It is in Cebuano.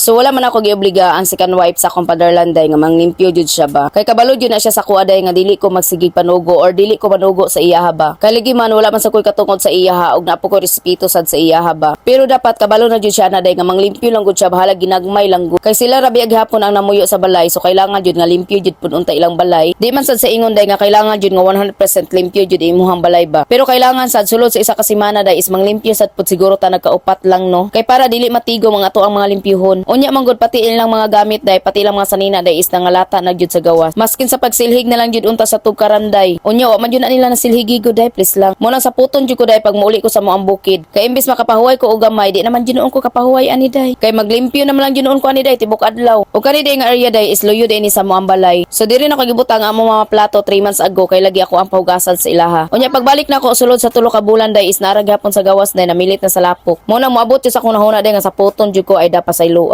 So wala man ako giobliga ang second wife sa akong fatherland day nga manglimpyo jud siya ba. Kay kabalo jud na siya sa kuha day nga dili ko magsigig panugo or dili ko manugo sa iyaha ba. Kay lagi man wala man sa koy katungod sa iyaha og naa po ko respeto sad sa iyaha ba. Pero dapat kabalo na jud siya na day nga manglimpyo lang gud siya, bahala ginagmay lang gud. Kay sila ra biya gihapon ang namuyo sa balay, so kailangan jud nga limpyo jud pud unta ilang balay. Di man sad sa ingon day nga kailangan jud nga 100% limpyo jud imuhang balay ba. Pero kailangan sad sulod sa isa ka semana day is manglimpyo sad pud siguro ta nagkaupat lang, no. Kay para dili matigo mga ato ang mga limpyuhon. Unya man gud pati ilang mga gamit day, pati ilang mga sanina day is nangalata na jud sa gawas. Maskin sa pagsilhig na lang jud unta sa tugkaran day. Unya wa man jud na nila nasilhigi gud day, please lang. Mo nang sa puton jud ko day pag muuli ko sa moang bukid. Kay imbis makapahuway ko og gamay, di naman jud noon ko kapahuway ani day. Kay maglimpyo naman lang jud noon ko ani day tibok adlaw. Ug kani day nga area day is luyo day ni sa moang balay. So diri na ko gibutang ang among mga plato 3 months ago kay lagi ako ang pahugasan sa ilaha. Unya pagbalik nako sulod sa 3 ka bulan day is nara gihapon sa gawas day namilit na sa lapok. Mo nang moabot jud sa akong nahuna day nga sa puton jud ko ay dapat sa ilua.